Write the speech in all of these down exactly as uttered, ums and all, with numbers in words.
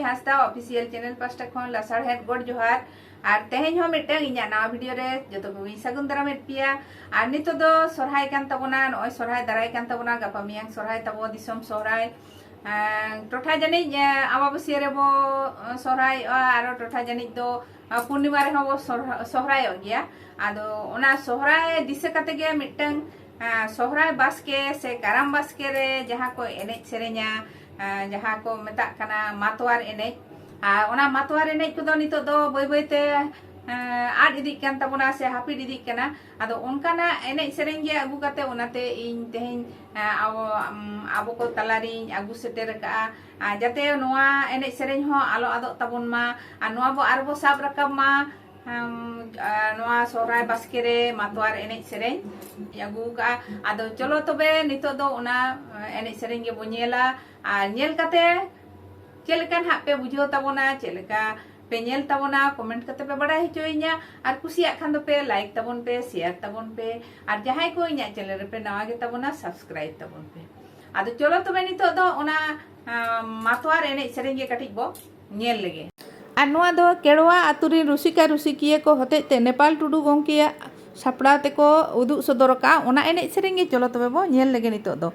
ᱦᱟᱸᱥᱫᱟ official channel ᱯᱟᱥᱴᱟ ᱠᱷᱚᱱ ᱞᱟᱥᱟᱲᱦᱮᱫ ᱜᱚᱰ ᱡᱚᱦᱟᱨ᱾ ᱟᱨ ᱛᱮᱦᱮᱧ ᱦᱚᱸ ᱢᱤᱫᱴᱟᱝ ᱤᱧᱟᱹᱜ ᱱᱟᱣᱟ ᱵᱷᱤᱰᱤᱭᱳ ᱨᱮ ᱡᱚᱛᱚ ᱠᱚᱜᱮᱧ ᱥᱟᱹᱜᱩᱱ ᱫᱟᱨᱟᱢᱮᱫ ᱯᱮᱭᱟ᱾ ᱟᱨ ᱱᱤᱛᱚᱜ ᱫᱚ ᱥᱚᱨᱦᱟᱭ ᱠᱟᱱ ᱛᱟᱵᱚᱱᱟ, ᱱᱚᱜᱼᱚᱭ ᱥᱚᱨᱦᱟᱭ ᱫᱟᱨᱟᱭ ᱠᱟᱱ ᱛᱟᱵᱚᱱᱟ, ᱜᱟᱯᱟ ᱢᱮᱭᱟᱝ ᱥᱚᱨᱦᱟᱭ ᱛᱟᱵᱚ, ᱫᱤᱥᱚᱢ ᱥᱚᱨᱦᱟᱭ᱾ ᱮᱸ, ᱴᱚᱴᱷᱟ ᱡᱟᱹᱱᱤᱡ, ᱮᱸ, ᱟᱢᱵᱟᱵᱟᱹᱥᱭᱟᱹ ᱨᱮᱵᱚ, ᱮᱸ, ᱥᱚᱨᱦᱟᱭᱚᱜᱼᱟ, ᱟᱨᱚ ᱴᱚᱴᱷᱟ ᱡᱟᱹᱱᱤᱡ ᱫᱚ, ᱮᱸ, ᱯᱩᱨᱱᱤᱢᱟ ᱨᱮᱦᱚᱸ ᱵᱚ ᱥᱚᱨᱦᱟ-, ᱥᱚᱦᱨᱟᱭᱚᱜ ᱜᱮᱭᱟ᱾ ᱟᱫᱚ ᱚᱱᱟ ᱥᱚᱦᱨᱟᱭ ᱫᱤᱥᱟᱹ ᱠᱟᱛᱮ ᱜᱮ ᱢᱤᱫᱴᱟᱝ, ᱮᱸ, ᱥᱚᱦᱨᱟᱭ ᱵᱟᱥᱠᱮ ᱥᱮ ᱠᱟᱨᱟᱢ ᱵᱟᱥᱠᱮ ᱨᱮ ᱡᱟᱦᱟᱸ ᱠᱚ ᱮᱱᱮᱡ ᱥᱮᱨᱮᱧᱟ, ᱮᱸ, ᱡᱟᱦᱟᱸ ᱠᱚ ᱢᱮᱛᱟᱜ ᱠᱟᱱᱟ ᱢᱟᱛᱣᱟᱨ ᱮᱱᱮᱡ᱾ ᱟᱨ ᱚᱱᱟ ᱢᱟᱛᱣᱟᱨ ᱮᱱᱮᱡ ᱠᱚᱫᱚ ᱱᱤᱛᱚᱜ ᱫᱚ ᱵᱟᱹᱭ ᱵᱟᱹᱭ ᱛᱮ, ᱮᱸ, ᱟᱫ ᱤᱫᱤᱜ ᱠᱟᱱ ᱛᱟᱵᱚᱱᱟ ᱥᱮ ᱦᱟᱹᱯᱤᱫ ᱤᱫᱤᱜ ᱠᱟᱱᱟ᱾ ᱟᱫᱚ ᱚᱱᱠᱟᱱᱟᱜ ᱮᱱᱮᱡ ᱥᱮᱨᱮᱧ ᱜᱮ ᱟᱹᱜᱩ ᱠᱟᱛᱮ ᱚᱱᱟᱛᱮ ᱤᱧ ᱛᱮᱦᱮᱧ, ᱮᱸ, ᱟᱵᱚ, ᱩᱢ, ᱟᱵᱚ ᱠᱚ ᱛᱟᱞᱟᱨᱤᱧ ᱟᱹᱜᱩ ᱥᱮᱴᱮᱨ ᱟᱠᱟᱫᱼᱟ᱾ ᱟᱨ ᱡᱟᱛᱮ ᱱᱚᱣᱟ ᱮᱱᱮᱡ ᱥᱮᱨᱮᱧ ᱦᱚᱸ ᱟᱞᱚ ᱟᱫᱚᱜ ᱛᱟᱵᱚᱱ ᱢᱟ, ᱟᱨ ᱱᱚᱣᱟ ᱵᱚ ᱟᱨᱵᱚ ᱥᱟᱵ ᱨᱟᱠᱟᱵ ᱢᱟ᱾ ᱮᱢ, ᱟᱨ ᱱᱚᱣᱟ ᱥᱚᱦᱨᱟᱭ ᱵᱟᱥᱠᱮ ᱨᱮ ᱢᱟᱛᱣᱟᱨ ᱮᱱᱮᱡ ᱥᱮᱨᱮᱧ ᱟᱹᱜᱩ ᱠᱟᱜᱼᱟ᱾ ᱟᱫᱚ ᱪᱚᱞᱚ ᱛᱚᱵᱮ ᱱᱤᱛᱚᱜ ᱫᱚ ᱚᱱᱟ, ᱮ, ᱮᱱᱮᱡ ᱥᱮᱨᱮᱧ ᱜᱮᱵᱚ ᱧᱮᱞᱟ᱾ ᱟᱨ ᱧᱮᱞ ᱠᱟᱛᱮ ᱪᱮᱫ ᱞᱮᱠᱟ ᱱᱟᱦᱟᱜ ᱯᱮ ᱵᱩᱡᱷᱟᱹᱣ ᱛᱟᱵᱚᱱᱟ, ᱪᱮᱫ ᱞᱮᱠᱟ ᱯᱮ ᱧᱮᱞ ᱛᱟᱵᱚᱱᱟ, ᱠᱚᱢᱮᱱᱴ ᱠᱟᱛᱮ ᱯᱮ ᱵᱟᱲᱟᱭ ᱦᱚᱪᱚᱭᱤᱧᱟ᱾ ᱟᱨ ᱠᱩᱥᱤᱭᱟᱜ ᱠᱷᱟᱱ ᱫᱚᱯᱮ ᱞᱟᱭᱤᱠ ᱛᱟᱵᱚᱱ ᱯᱮ, ᱥᱮᱭᱟᱨ ᱛᱟᱵᱚᱱ ᱯᱮ, ᱟᱨ ᱡᱟᱦᱟᱸᱭ ᱠᱚ ᱤᱧᱟᱹᱜ ᱪᱮᱱᱮᱞ ᱨᱮᱯᱮ ᱱᱟᱣᱟ ᱜᱮ ᱛᱟᱵᱚᱱᱟ, ᱥᱟᱵᱥᱠᱨᱟᱭᱤᱵ ᱛᱟᱵᱚᱱ ᱯᱮ᱾ ᱟᱫᱚ ᱪᱚᱞᱚ ᱛᱚᱵᱮ ᱱᱤᱛᱚᱜ ᱫᱚ ᱚᱱᱟ, ᱟᱸ, ᱢᱟᱛᱣᱟᱨ ᱮᱱᱮᱡ ᱥᱮᱨᱮᱧ ᱜᱮ ᱠᱟᱹᱴᱤᱡ ᱵᱚ ᱧᱮᱞ ᱞᱮᱜᱮ᱾ ᱟᱨ ᱱᱚᱣᱟ ᱫᱚ ᱠᱮᱲᱣᱟ ᱟᱛᱳ ᱨᱮᱱ ᱨᱩᱥᱤᱠᱟ ᱨᱩᱥᱤᱠᱤᱭᱟᱹ ᱠᱚ ᱦᱚᱛᱮᱡ ᱛᱮ ᱱᱮᱯᱟᱞ ᱴᱩᱰᱩ ᱜᱚᱢᱠᱮᱭᱟᱜ ᱥᱟᱯᱲᱟᱣ ᱛᱮᱠᱚ ᱩᱫᱩᱜ ᱥᱚᱫᱚᱨ ᱟᱠᱟᱫᱼᱟ᱾ ᱚᱱᱟ ᱮᱱᱮᱡ ᱥᱮᱨᱮᱧ ᱜᱮ ᱪᱚᱞᱚ ᱛᱚᱵᱮ ᱵᱚ ᱧᱮᱞ ᱞᱮᱜᱮ ᱱᱤᱛᱚᱜ ᱫᱚ᱾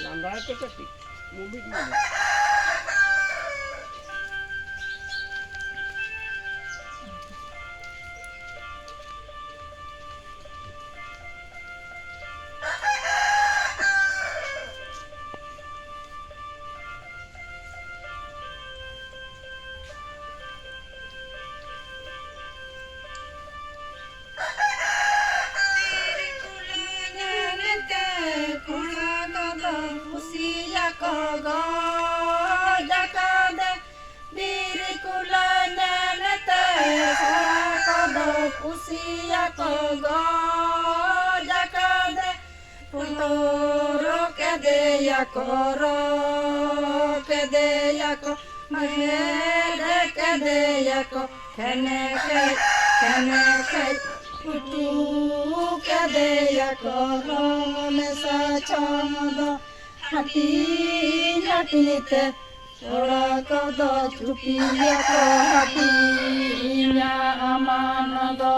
ᱞᱟᱸᱫᱟᱭ ᱯᱮ ᱠᱟᱹᱴᱤᱡ, ᱢᱩᱢᱤᱫ ᱢᱩᱢᱤᱫ᱾ ᱠᱩᱥᱤᱭᱟᱠᱚ ᱜᱚᱡ ᱟᱠᱟᱫᱮ, ᱯᱩᱴᱩᱨ ᱠᱮᱫᱮᱭᱟᱠᱚ, ᱨᱚ ᱠᱮᱫᱮᱭᱟᱠᱚ, ᱢᱮᱫ ᱠᱮᱫᱮᱭᱟᱠᱚ, ᱠᱷᱮᱱᱮᱠᱷᱮᱡ, ᱠᱷᱮᱱᱮᱠᱷᱮᱡ, ᱩᱛᱩ ᱠᱮᱫᱮᱭᱟᱠᱚ, ᱨᱚ ᱢᱮᱥᱟ ᱪᱷᱚᱢ ᱫᱚ ᱦᱟᱹᱴᱤᱧ ᱦᱟᱹᱴᱤᱧ ᱛᱮ ᱠᱚᱲᱟ ᱠᱚᱫᱚ ᱪᱩᱴᱤᱭᱟᱠᱚ ᱦᱟᱹᱴᱤᱧᱟ ᱟᱢᱟᱱ ᱫᱚ᱾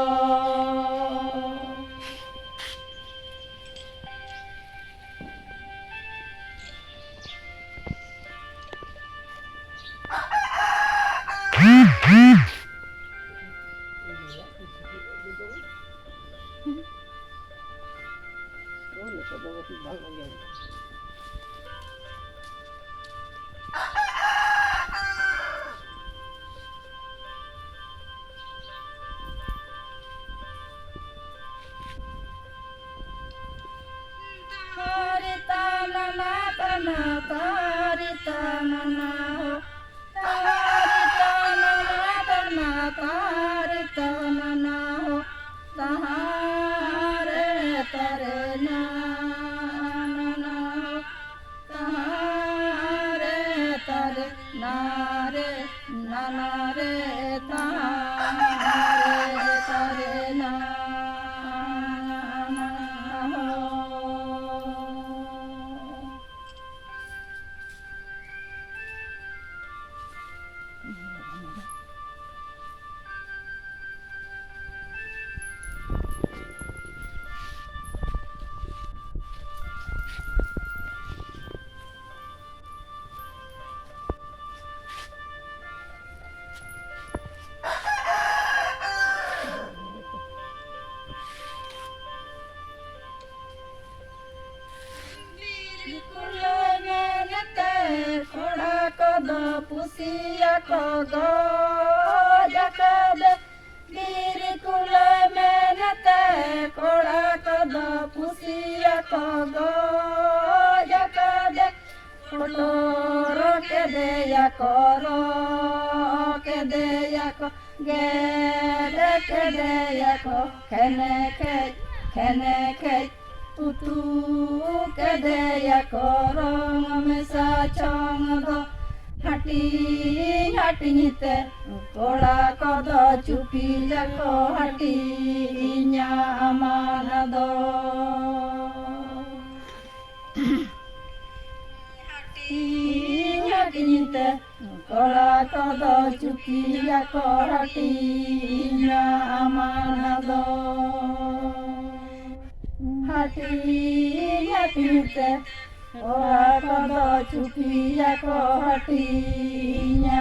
ᱛᱟᱨᱤ ᱛᱟᱱᱟᱱᱟ ᱛᱟᱱᱟ ᱛᱟᱨᱤ ᱛᱟᱱᱟᱱᱟ ᱦᱳ᱾ ᱛᱟᱨᱤ ᱛᱟᱱᱟᱱᱟ ᱛᱟᱱᱟ ᱛᱟᱨᱤ ᱛᱟᱱᱟᱱᱟ ᱦᱳ᱾ ᱛᱟᱦᱟᱨᱮ ᱛᱟᱨᱮ ᱱᱟ ᱱᱟ ᱱᱟ ᱦᱳ᱾ ᱛᱟᱦᱟᱨᱮ ᱛᱟᱨᱮ ᱱᱟᱨᱮ ᱱᱟᱱᱟᱨᱮ ᱛᱟᱦᱟᱨᱮ ᱛᱟᱨᱮ ᱱᱟ ᱦᱳ᱾ ᱵᱤᱨ ᱠᱩᱞᱟᱹᱭ ᱢᱮᱱᱛᱮ ᱠᱚᱲᱟ ᱠᱚᱫᱚ ᱯᱩᱥᱤᱭᱟᱠᱚ ᱜᱚᱡ ᱟᱠᱟᱫᱮ᱾ ᱵᱤᱨ ᱠᱩᱞᱟᱹᱭ ᱢᱮᱱᱛᱮ ᱠᱚᱲᱟ ᱠᱚᱫᱚ ᱯᱩᱥᱤᱭᱟᱠᱚ ᱜᱚᱡ ᱟᱠᱟᱫᱮ᱾ ᱯᱩᱴᱩᱨ ᱠᱮᱫᱮᱭᱟᱠᱚ, ᱨᱚ ᱠᱮᱫᱮᱭᱟᱠᱚ, ᱜᱮᱫ ᱠᱮᱫᱮᱭᱟᱠᱚ ᱠᱷᱮᱱᱮ ᱠᱷᱮᱡ, ᱠᱷᱮᱱᱮ ᱠᱷᱮᱡ᱾ ᱩᱛᱩ ᱠᱮᱫᱮᱭᱟᱠᱚ ᱨᱚᱝ ᱢᱮᱥᱟ ᱪᱷᱚᱝ ᱫᱚ, ᱦᱟᱹᱴᱤᱧ ᱦᱟᱹᱴᱤᱧ ᱛᱮ᱾ ᱠᱚᱲᱟ ᱠᱚᱫᱚ ᱪᱩᱯᱤ ᱞᱮᱠᱚ ᱦᱟᱹᱴᱤᱧᱟ ᱟᱢᱟᱱ ᱫᱚ᱾ ᱦᱟᱹᱴᱤᱧ ᱦᱟᱹᱴᱤᱧ ᱛᱮ᱾ ᱠᱚᱲᱟ ᱠᱚᱫᱚ ᱪᱩᱯᱤ ᱞᱮᱠᱚ ᱦᱟᱹᱴᱤᱧᱟ ᱟᱢᱟᱱ ᱫᱚ᱾ ᱦᱟᱹᱴᱤᱧ ᱦᱟᱹᱴᱤᱧ ᱛᱮ᱾ ᱠᱚᱲᱟ ᱠᱚᱫᱚ ᱪᱩᱯᱤ ᱞᱮᱠᱚ ᱦᱟᱹᱴᱤᱧᱟ